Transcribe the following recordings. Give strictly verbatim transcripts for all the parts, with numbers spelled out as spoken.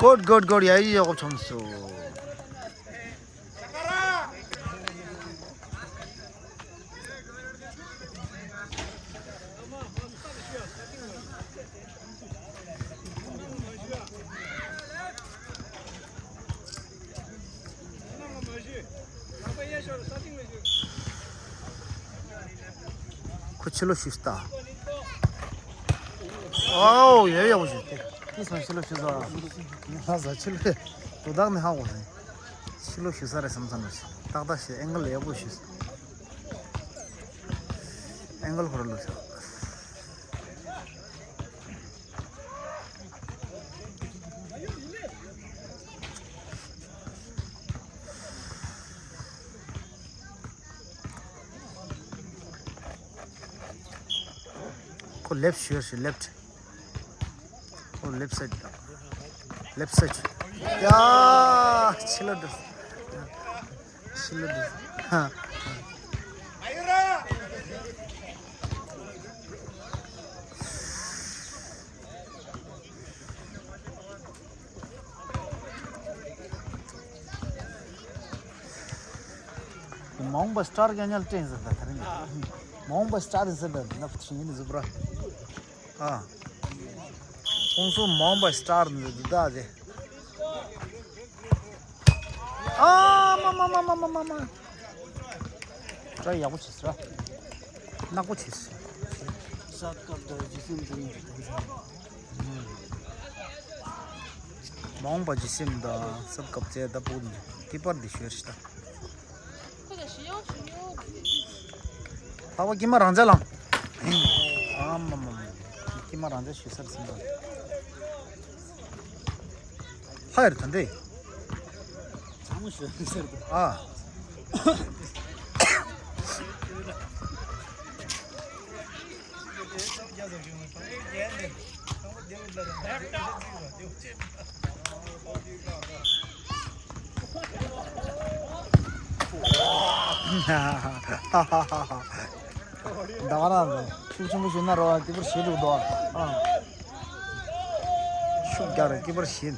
Good, good, good. ཡ་ཡི་ཡོག་ཆོམ་སོ། ཁོ་ཕྱི་ལོགས་ཤུགས་ལྟ། ཨའོ་ཡ་ཡ་བོ་ཞིག་སྟེ། ཁྱི་སང་ཕྱི་ལོགས་ཤུགས་ཟ། ང་ཟ་ཕྱི་ལོགས། དོ་བདག་ནི་ཧ་གོ་ཟིན། ཕྱི་ལོགས་ཤུགས་ཟ་རེད་བསམ་ཚར་ནས། ཏག་ཏག་ཞིག་ཨེང་གལ་ཡག་པོ་ཞིག་ཨེང་གལ་ཧོར་ལོག་ཤག་ཁོ་ལེབ་ཤུར་ཤི་ལེབ། ཁོ་ལེབ་སའིད་དང་། ལེབ་སའིད། ཡ། ཕྱི་ལ་འགྲོ། ཕྱི་ལ་འགྲོ། ཧ། མ་འོངས་པ་སི་ཊར་རྒྱ་ཉལ་སྤྲད་ཟེར་ད་ཐ་རིང་། མ་འོངས་པ་སི་ཊར་ཟེར་ད་ནག་ཤིང་ཡིན་ཟུབ་ར། ཨ། ཁོང་ཚོ་མ་འོངས་པ་སི་ཊར་ནི་འདི་ད་ཟེ། ཨ་མ་མ། སི་ཊར་ཡག་པོ་བྱས་ཟེར། ནག་པོ་བྱས་ཟེར། ས་སྐབས་དང་ཇི་སེམས་དང་། མ་འོངས་པ་ཇི་སེམས་དང་ས་སྐབས་ཚེ་ད་པུ་ནི་ཀི་པར་འདི་ཤོར་ཤི་ད། ཁོ་ད་ཞི་ཡོང་ཞི་ཡོང་། ཕ་བ་ཀི་མ་རང་ཅག་ལང་། ཨ་མ་མ་མ། ཀི་མ་རང་ཅག་ཞུ་སར་སིན་པ། ཧ་ཡར་ཐོན་ཏེ། ཚང་མ་ཞུ་སར་དུ། ཨ། ད་ག་རང་ཤུགས་ཆེན་པོ་ཞིག་ན་རོ་ཀི་པར་ཞིག་འདུག་དོ། ཨ། ཤུགས་རྒྱག་རེ་ཀི་པར་ཞིག་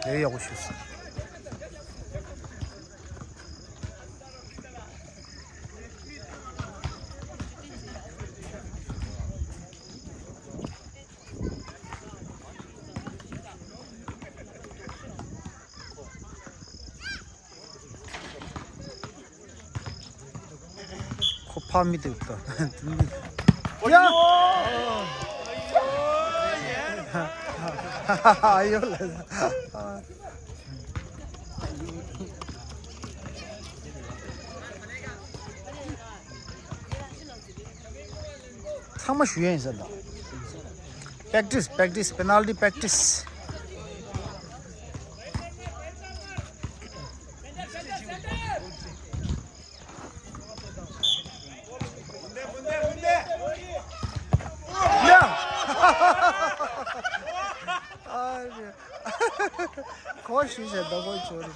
ལས་ཡག་པོ་ཞུས་སོང་། ཁོ་ཕ་མི་འདུག་ད། ཡ། ཨ་ཡོ་ལ། ཚང་མ་ཞུ་ཡ་ཡིན་ས་ད། པེག་ཊིས་པེག་ཊིས་པེ་ནལ་ཊི་པེག་ཊིས། ཡ། ཨ་རེ། གོ་ཞུ་བྱས་ད་གོ་ཆོ་རེ།